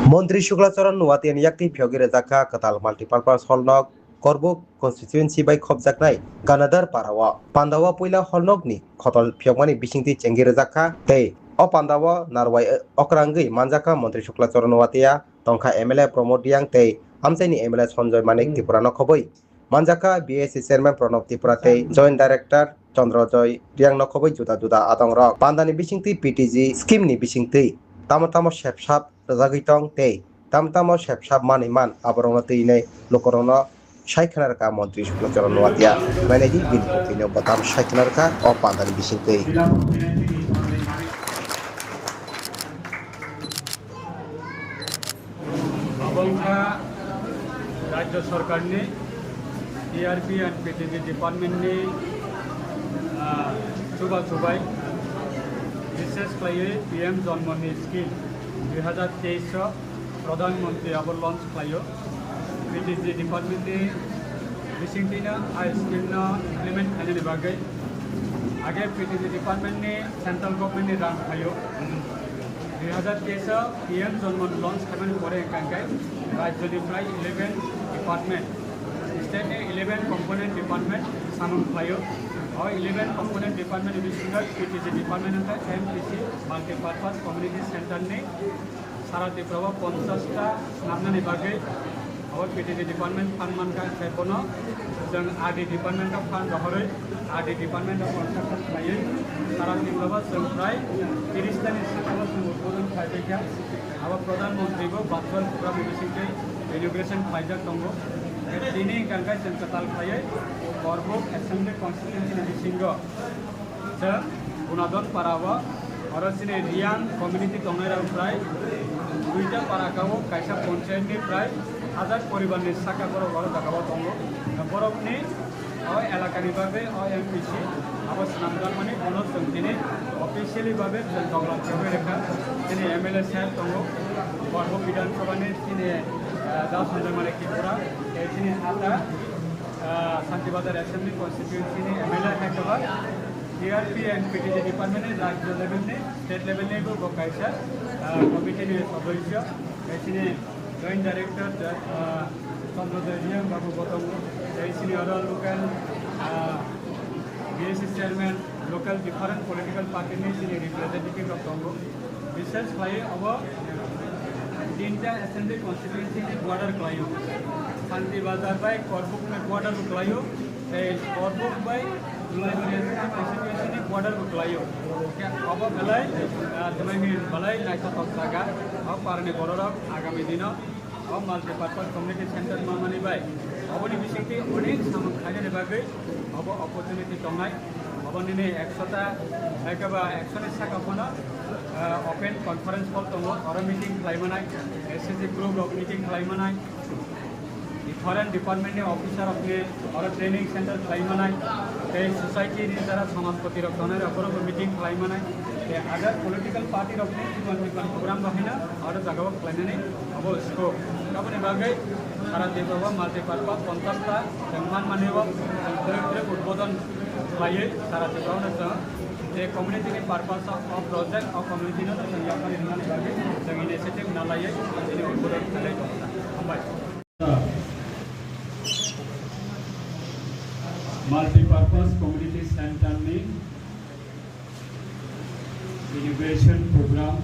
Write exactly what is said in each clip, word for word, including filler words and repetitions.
Montri Shukla Charan Nuatia ni yakti phiyogwi rwjak kha kwtal multipurpose hall nok Korbuk constituency bai khopjaknai Ganadhar Para o. Panda o puila hall nok ni khotol phiyokmani bisingtwi chengwi rwjak kha tei o panda o narwai okrangwi manjak kha Montri Shukla Charan Nuatia, tongkha M L A Pramod Reang tei amchaini M L A Sanjoy Manik Tripura no khobwi. Manjakha B S C Chairman Pranab Tripura tei Joint Director Chandra Joy Riang nokhobwi juda juda adongrok. Pandani bisingtwi P T G scheme ni bisingtwi tamo tamo sepsap rwjagwi tong tei tamo tamo sepsap manwi man aborokno twinai lukurokno sai khna rwkha Montri Shukla Charan Nuatia. Nainai di bini kwthwino bwtam sai khna rwkha o pandani bisingtwi. Abo wngkha Rajya Sarkarni T R P and P T G departmentni, ah, chuba chubai, bishesh khlaiwi P M Janmani scheme dui hazar teis o Pradhan Mantri abo launch khlaio. P T G departmentni bisingtwino a scheme no implement khlainani bagwi age P T G departmentni central governmentni rang phaio. Dui hazar teis o P M Janman launch khaimani pore hwnkha khe rajyoni prai eleven department, state ni eleven component department samung khlaio. O eleven component department ni bisingo P T G department hwnkha M P C, Multi Purpose Community Center ni sara Tripura o ponchash ta swnamnani bagwi Abo P T G department fund mankha, khe bono chwng R D department o fund rohorwi, R D department o construction khlaiwi, sara Tripura o chwng prai tris tani saka o chwng udbodhon khlaibaikha. Abo Pradhan Mantri bo virtual program ni bisingtwi inauguration khlaijak tongo. Tini hwnkha khe chwng kwtal khlaiwi Korbuk Assembly Constituency ni bisingo Chwng Gunadon para o, oro chini Reang community tongnai rok prai duita para ka o, kaisa panchayat ni prai hajar poribar ni saka borok oro jaga o tongo. Borok ni o elaka ni bagwi o M P C abo swnam jakmani bono chwng tini officially bagwi chwng tonglam khe bai rwkha. Chini M L A sir tongo, Borbo Bidhan Sabha ni chini, eh, Da Sanjay Malik Tripura, tei chini ata, eh, Santi Bazar Assembly Constituency ni M L A hai khe bai. T R P and P T G department ni rajya level ni, state level ni bo kaisa, ah, committee ni sodosyo, tei chini joint director, ah, Chandra Joy Reang babu bo tongo, tei chini oro local, ah, B S C chairman, local different political party ni chini representative rok tongo. Bishesh khlai obo tinta assembly constituency ni border khlaio. Santi Bazar bai Korbuk ni border bo khlaio. Tei Korbuk bai Dulaibari assembly constituency ni border bo khlaio. Khe obo belai, ah, tei belai naithothok jaga. O parani bororok agami dino o multipurpose community center manmani bai oboni bisingtwi onek samung khainani bagwi obo opportunity tongnai. Obo nini ekshota hai khe ba ekshoni saka phano, ah, open conference hall tongo, oro meeting khlai manai, S C G group rok meeting khlai manai, different department ni officer rok ni oro training center khlai manai, tei society ni jara samajpati rok tongnai rok borok bo meeting khlai manai, tei other political party rok ni different different program rok haino oro jaga o khlainani obo scope. Aboni bagwi sara Tripura o multipurpose ponchash ta chwng manmani o chwng kwrwi kwrwi udbodhon khlaiwi sara Tripura o chwng je community ni purpose o project o community no chwng yaphari rwnani bagwi chwng initiative na laiwi chini udbodhon khlai tongo. Hambai. Multipurpose Community Center ni inauguration program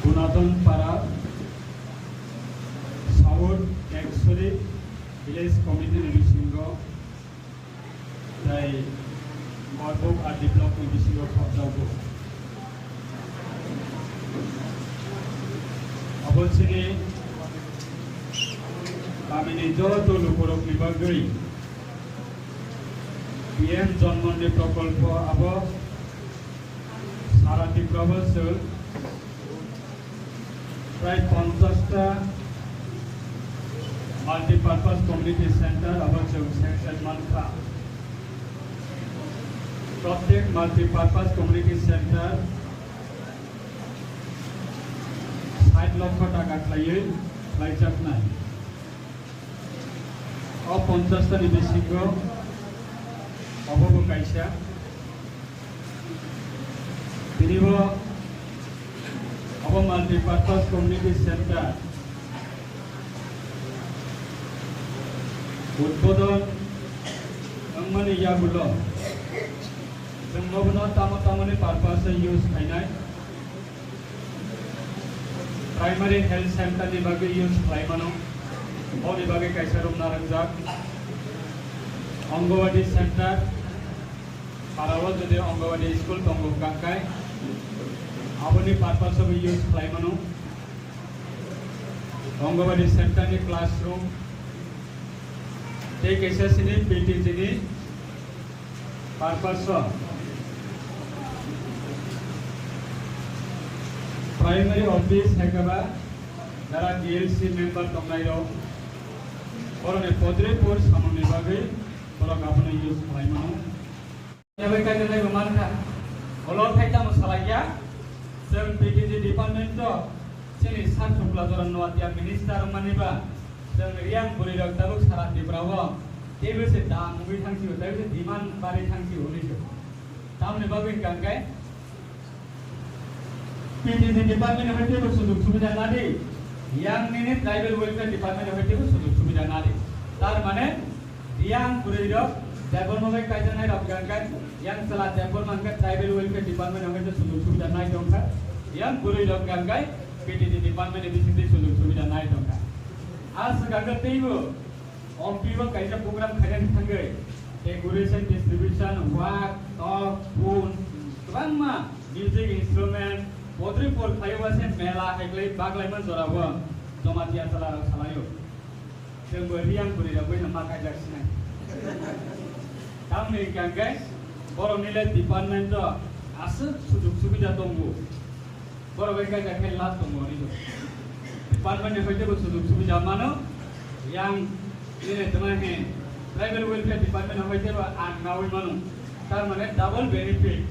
Gunadon Para South Ekshori Village Committee ni bisingo tei Korbuk R D block ni bisingo khopjago. Abo chini kamini joto lukurokni bagwi P M Janmandi Prokolpo abo sara Tripura o chwng prai ponchash ta multipurpose community center abo chwng sanction mankha. Prottek multipurpose community center sait lokho taka khlaiwi khlaijaknai. O ponchash ta ni bisingo obo bo kaisa. Tini bo Multipurpose Community Center udbodon wngmani yagulo chwng nobono tamo tamoni purpose use khainai. Primary Health Center ni bagwi use khlai mano, boni bagwi kaisa room narwkjak. Anganwadi Center, parao jodi Anganwadi school tongo hwnkha khe, aboni purpose o use khlai mano. Anganwadi Center ni classroom, tei kaisa sini P T G ni purpose o primary office hai khe ba jara D L C member tongnai rok, borokni podripur samung ni bagwi borok abono use khlai mano. Yabai kaitor naibo mankha. Olo thaitamo salaiya. Chwng P T G department o chini sak thukla jora Noatia minister wngmani ba chwng Reang bwrwi rok tabuk sara Tripura o teibo se dam wngwi thangsi o, teibo se demand barwi thangsi o hinwi se. Tamoni bagwi hwnkha hwnkhe P T G department ni hoite bo sujug subida nadi, yang nini tribal welfare department ni hoite bo sujug subida nadi. Tar mane yang bwrwi rok Debbarma bai kaijaknai rok hwnkha hwnkhe, yang chwla Debbarma hwnkhe tribal welfare department ni hoite sujug subida nai tongkha, yang bwrwi rok hwnkha hwnkhe P T G department ni bisingtwi sujug subida nai tongkha. A swkang khe teibo Ompi o kaisa program khainani thangwi decoration, distribution, wak, tok, pun, kwbangma music instrument, podripur khlaiwi se mela hai khlai baglaima jorao Jamatia chwlarok salaio. Chwngbo Reang bwrwi rok bai no ma kaijak sinai. Tamni hwnkha hwnkhe borokni le department o aswk sujug subida tongo. Borok bai kaisa khe lab tongo hwnwi do. Department ni hoite bo sujug subida mano, yang nini tongma he tribal welfare department ni hoite bo ang nawi mano, tar mane double benefit.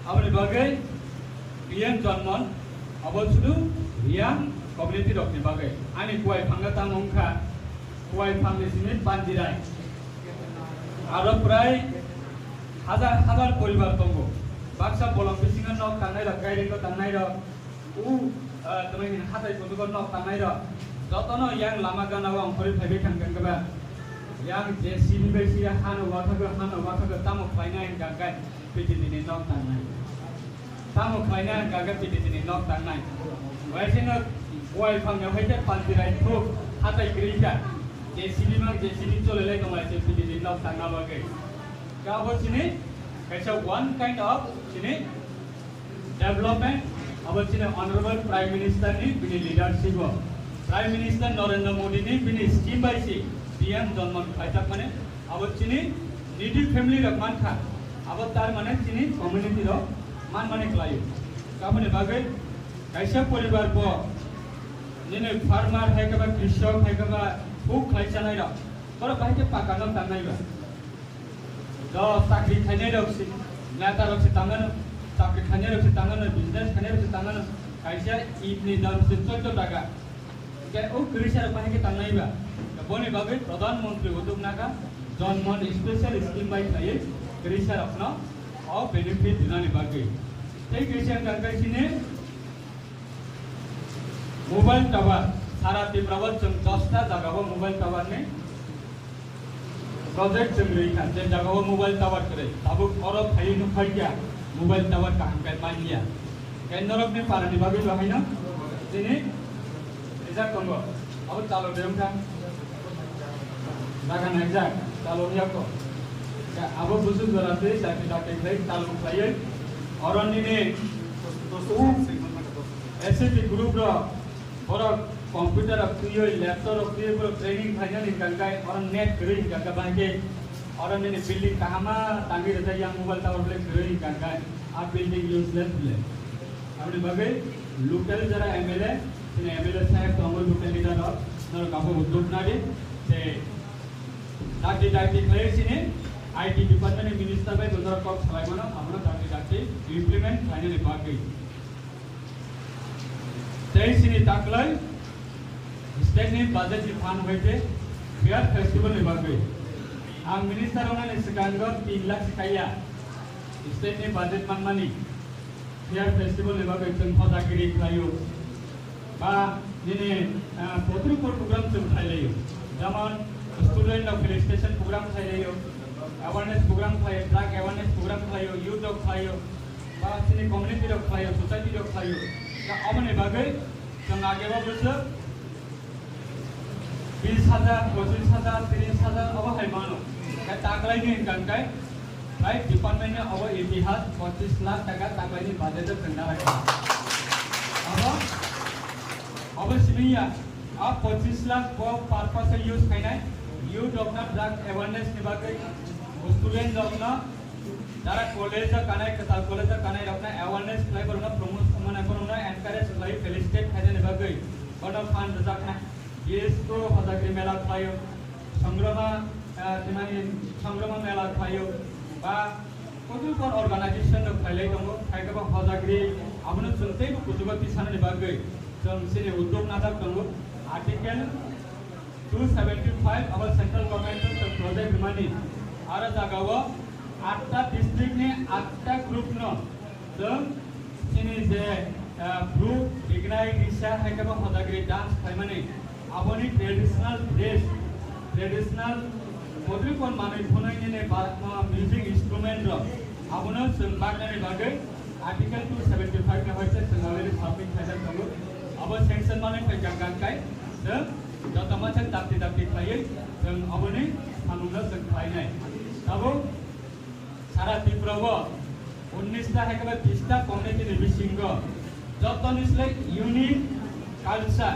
Aboni bagwi P M Janman abo sudu Reang community rok ni bagwi. Ani kuai phangna tamo wngkha, kuai phangni simi Panjirai. Aro prai hajar hajar poribar tongo. Baksa bolong bisingo nok tangnai rok, gairing no tangnai rok, u, ah, tamo hino hatai kutugo nok tangnai rok. Jotono yang lama gana o ongkhorwi phaibai thang khe ba. Yang J C B bai sira hano wathago, hano wathago tamo khlainai hwnkha khe P T G ni nok tangnai. Tamo khlaina hwnkha khe P T G ni nok tangnai. Waisino kuai phangno hai khe Panjirai thuk hatai kwrwi kha. J C B mang J C B cholelai tong lai se P T G ni nok tangna bagwi. Khe abo chini kaisa one kind of chini development, abo chini Honorable Prime Minister ni bini leadership o, Prime Minister Narendra Modi ni bini scheme bai si P M Janman khlaijakmani. Abo chini needy family rok mankha, abo tar mane chini community rok manmani khlaio. Aboni bagwi kaisa poribar bo nini farmer hai khe ba krishok hai khe ba huk khlai chanai rok, borok bahai khe paka nok tangnai ba. Do chakri khainai rok si, neta rok si tangano, chakri khainai rok si tangano, business khainai rok si tangano, kaisa itni dam si choddo taka. Hwnkhe o kwrwisa rok bahai khe tangnai ba? Boni bagwi Pradhan Mantri Uddog Naka Jan Dhan Special Scheme bai khlaiwi kwrwisa rokno o benefit rinani bagwi. Tei kaisa wngkha khe chini mobile tower, sara Tripura o chwng dosta jaga o mobile tower ni project chwng rwi kha, je jaga o mobile tower kwrwi. Tabuk oro phaiwi nuk phai kha, mobile tower kaham khe man ya. Khe norok ni para ni bagwi bo haino chini rijak tongo. Abo chalo de wngkha. Jaga naijak, chalo wngya kho. Khe abo busu jora twi dakti dakti khlai chalo khlaiwi. Oro nini S C P group rok Borok computer rok twiwi, laptop rok twiwi borok training khlainani hwnkha khe oro net kwrwi hwnkha khe bahai khe oro nini building kahama tangwi rwjak yang mobile tower belai kwrwi hwnkha khe a building useless le. Aboni bagwi local jara M L A, chini M L A saheb tongo, local leader rok, norok abo uddog nadi, je dakti dakti khlaiwi chini I T department ni minister bai bo norok kok salai mano, abono dakti dakti implement khlainani bagwi. Tei chini taklai state ni budget ni fund bai khe fair festival ni bagwi ang minister wngnani swkango tin lakh se kaiya state ni budget manmani. Fair festival ni bagwi chwng hojagiri khlaio. Ba nini, ah, potrikor program chwng khlailaio. Jemon student rok felicitation program khlailaio, awareness program khlaio, drug awareness program khlaio, youth rok khlaio, ba chini community rok khlaio, society rok khlaio. Da aboni bagwi chwng ageba bwswk bis hajar, pochis hajar, tris hajar obo hai mano. Khe taklaini hwnkha khe, hai department ni obo itihas pochis lakh taka taklaini budget o chwng narakha. Obo, obo simi ya, a pochis lakh bo purpose use khainai, youth rokno drug awareness ni bagwi, student rokno Jara college o kanai, kwtal college o kanai rokno awareness khlai, borokno promote, mane borokno encourage khlai, felicitate khainani bagwi bono phan rwjaknai. B S K o hojagri mela khlaio, Songrama, ah, tini Songrama mela khlaio, ba kodui kor organization rok khlailai tongo, khaikhe bo hojagri abono chwng teibo kuchugo tisanani bagwi chwng chini uddog najak tongo. Article two seventy-five abo central government o chwng project rwmani. Aro jagao atta district ni atta group no chwng chini je, ah, bru rignai risa hai khe bo hojagri dance khlaimani. Aboni traditional dress, traditional kodrikon manwi phunai nini ba, ah, music instrument rok abono chwng baknani bagwi Article two seventy-five ni hoite chwng already submit khaijak tongo. Abo sanction manwi phai jang jang kai chwng joto masa dakti dakti khlaiwi chwng aboni samungno chwng khlainai. Tabuk sara Tripura o unnis ta hai khe ba bis ta community ni bisingo jotoni slai unique culture,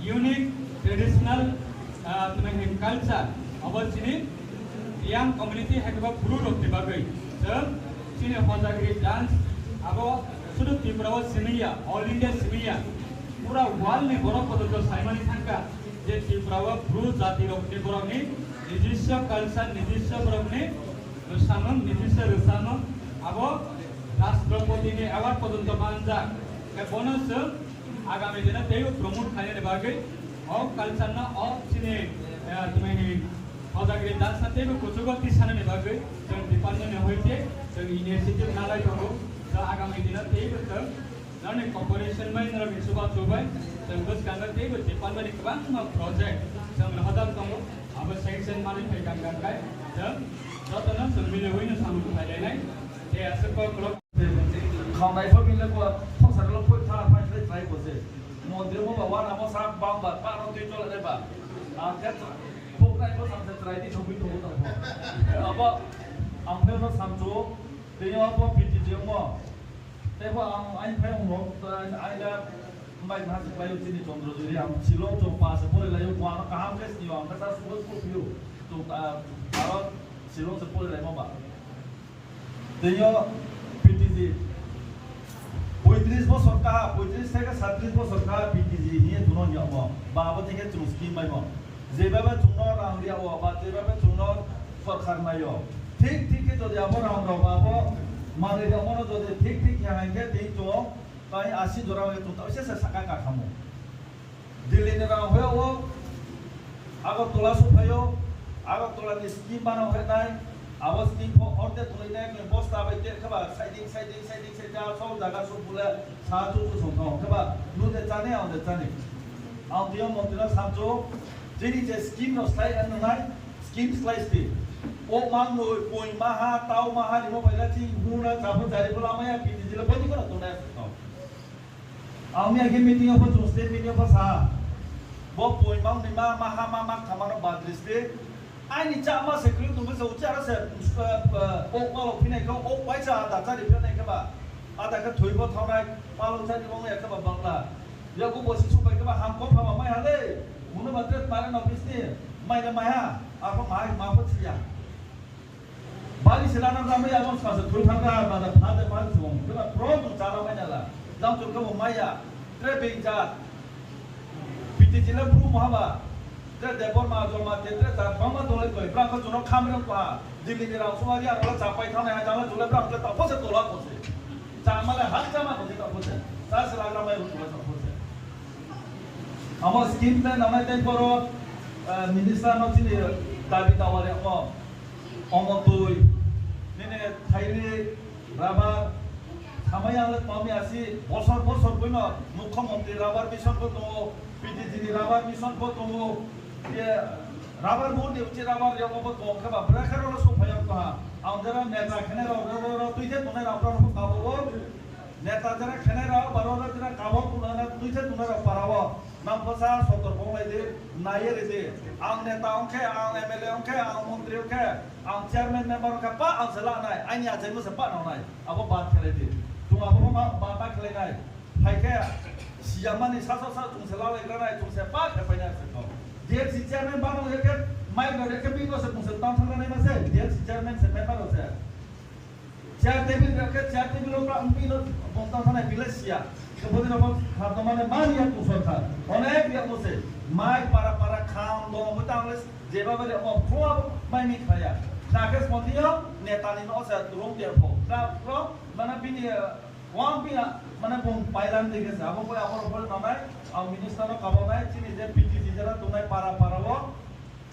unique traditional, ah, tini culture abo chini Reang community hai khe ba bru rok ni bagwi chwng chini hojagri dance abo sudu Tripura o simi ya, all India simi ya, pura world ni borok kotor saimani thangkha je Tripura o bru jati rok ni borok ni nijiswa culture, nijiswa borok ni rwsamung, nijiswa rwsamung abo Rashtrapati ni award pojonto manjak. Khe bono chwng agami dino teibo promote khainani bagwi o culture no o chini, eh, tini hojagri dance no teibo kuchugo tisanani bagwi chwng department ni hoite chwng initiative nalai tongo. So agami dino teibo chwng norokni cooperation bai, norokni chubachu bai chwng bwskango teibo department ni kwbangma project chwng rohorjak tongo. Abo sanction manwi phai kang kang khe chwng jotono chwng milewino samung phailainai. Tei aswk kok Khawnai pho bini le kok khoksa lo poi tha phai thlai thlai bo se. Mondri mo ba wana mo sak bang ba pa no twi chole re ba. A khe pok nai mo sam se trai di thogwi thogwi tong pho. Abo ang phe no sam chu tei abo P T G mo. Tei pho ang ai phe mo ai la mai ma se klai chini Chandra Juri ang Shillong chong pa se pore lai yo ang kaham ke sini ang ka sa school school phiu. Tu aro Shillong se pore lai mo ba. Teiyo P T G poitris bosor kaha, poitris theke satris bosor kaha P T G hiye tuno niyamo. Ba abo theke chung scheme baimo. Jebabe chungno rang riya o, ba jebabe chungno sorkar nayo. Thik thik khe jodi abo rang rok ba abo manwi rok mono jodi thik thik ya hai khe tei chung tai asi jora bai chung ta se se saka ka khamu. Delhi ni rang hoi o Agartala sophaio, Agartala ni scheme bana hoi nai, abo scheme pho orte tuli nai, bosta bai ter khaba, siding, siding, siding, siding, ah, sol jaga sop bule, sa chu chu song thong khaba, nu de chani, ang de chani. Ang tiyo montri na samcho, jini je scheme no slai an nai, scheme slai sti. O mang noi, poi maha, tau maha, limo bai la ching, hu na, chabu jari bula maya, P T G la, bodi kono tunai song. Ang miya khe meeting o pho chung state meeting o pho sa. Bo poi mang ni ma, ma ha ma, ma kha mano badris de. Aini cha ma se kri tung se uchi ara se, eh, eh, ok ma lo phinai kho, ok bai cha ada chari phinai khe ba. Ada khe thoi bo thawnai, ma lo chari bo ya khe ba bangla. Ya ko bo si supai khe ba ham ko pha ba mai ha le. Muno ba tret mare no bis ni. Mai le mai ha. Apa mai ma pho chi ya. Bari se lana ramai abo sa se thoi thang ra ba da pha de pha chung. Khe ba pro tu cha la mai na la. Jang chung khe bo mai ya. Tre beng cha. P T G le bru mo haba. Tre Debbarma, Jamatia, tre cha bangma dole koi. Bra ko chung no kham rang pa. Delhi ni rang suma ri aro cha pai thang na ha jang le chung le bra ko ta pho se tola pho se. Cha ma le ha cha ma pho se ta pho se. Cha se la ramai ru tola cha pho se. Amo scheme te nanai tei boro, eh, minister no chini dabi dawa re amo. Omo twi, nini thaili, rubber, Samaya le pami asi bosor bosor boino Mukhyamantri rubber mission bo tongo, P T G ni rubber mission bo tongo, ye rubber board ni uchi rubber riyok bo tongo khe ba bwrwi khe rw song phai wng tong ha. Ang jera neta khene rw rw rw twi khe tongnai rw rw kabo o. Neta jera khene rw ba rw rw jera kabo tongnai twi khe tongnai rw para o. Nang bwsa sotor kong lai di, nai ye ri di. Ang neta wng khe, ang M L A wng khe, ang montri wng khe, ang chairman member wng khe, pa ang se la nai, aini achaimo se pa nang nai. Abo bad khe lai di. Chwng abo ma bad ma khe lai nai. Hai khe siyamani sa sa sa chwng se la lai gra nai, chwng se pa khe pai nai se kho. D L C chairman ba nang khe, mai no khe bini no se chwng se tang thang nai ma se, D L C chairman se member o se. Chair table rok khe chair table rok ba wngwi no bongtang thanai belai siya. Khe boni rok bo kharto mane mani ya kusor kha. Onek ya mose mai para para kham dong bo tang le jeba bale mo khua mai mi khaya. Na khe sponti yo netani no sa rong dia pho. Na pro mana bini, eh, wang bini mana bong pailan de khe sa. Abo koi abo rok bole manai. Ang minister no kabo nai chini je P T G jera tunai para para o.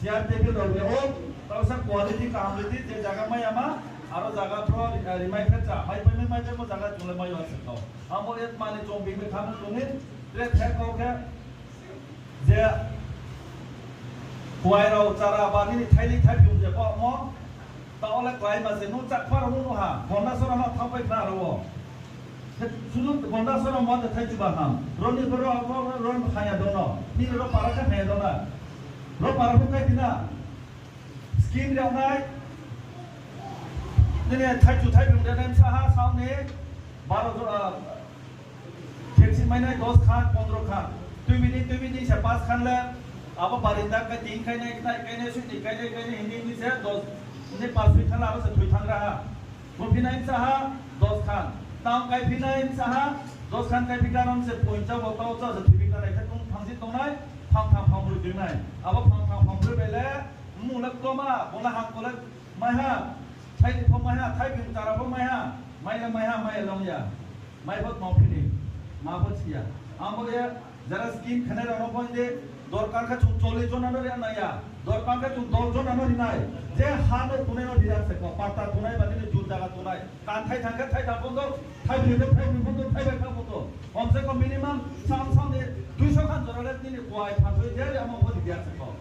Chair table rok reo, tausa quality kaham ridi, je jaga mai ama, aro jaga pro, eh, rimai khe cha, mai pai mai pai mo jaga chungle mai wa sikto. Amo et mani chong bing bing khamu chungin, tre thek kau khe, je kuai rok chara ba nini thaili thai phung je bo mo, ta ole klai ma se, nu chak pharo nu ha, gonda sora ma thang pai khna ro. Sunu gonda sora mo te thai chuba ham. Roni boro abo ron khaya dono. Ni ro para kha khaya dona. Ro para bu kai tina. Skin rok nai. Nini thai chu thai bung de nem saha sauni. Baro jo, ah, kepsi mai nai dos khan, pondro khan. Tui mini, tui mini se pas khan le. Abo barinda kai tin kai nai, kai, kai nai sui ni, kai nai, kai nai hindi hindi se dos. Ni pas sui khan abo se thui thang raha. Bo phinai saha dos khan, tang kai phinai saha dos khan kai phi karon se poincha bo tau cha se thibi kanai khe tong phangsi tongnai, phang thang phang brwi tongnai. Abo phang thang phang brwi bele mung le koma, bona hang kole maiha, thai ni pho maiha, thai bing tara pho maiha, mai le maiha, mai long ya. Mai bo tong phini, ma bo siya. Amo ye Jara scheme khenai rokno bo inde dorkar khe chwng chollish jona no rina ya, dorkar khe chwng dos jona no rinai. Je ha no tunai no rina se ko, patta tunai ba nini jur jaga tunai. Kan thai thang khe thai thang bondo, thai bri khe thai bri bondo, thai bai kha bondo. Kom se kom minimum sam sam de duiso khan jora le nini kuai phansoi je amo bo rina se ko.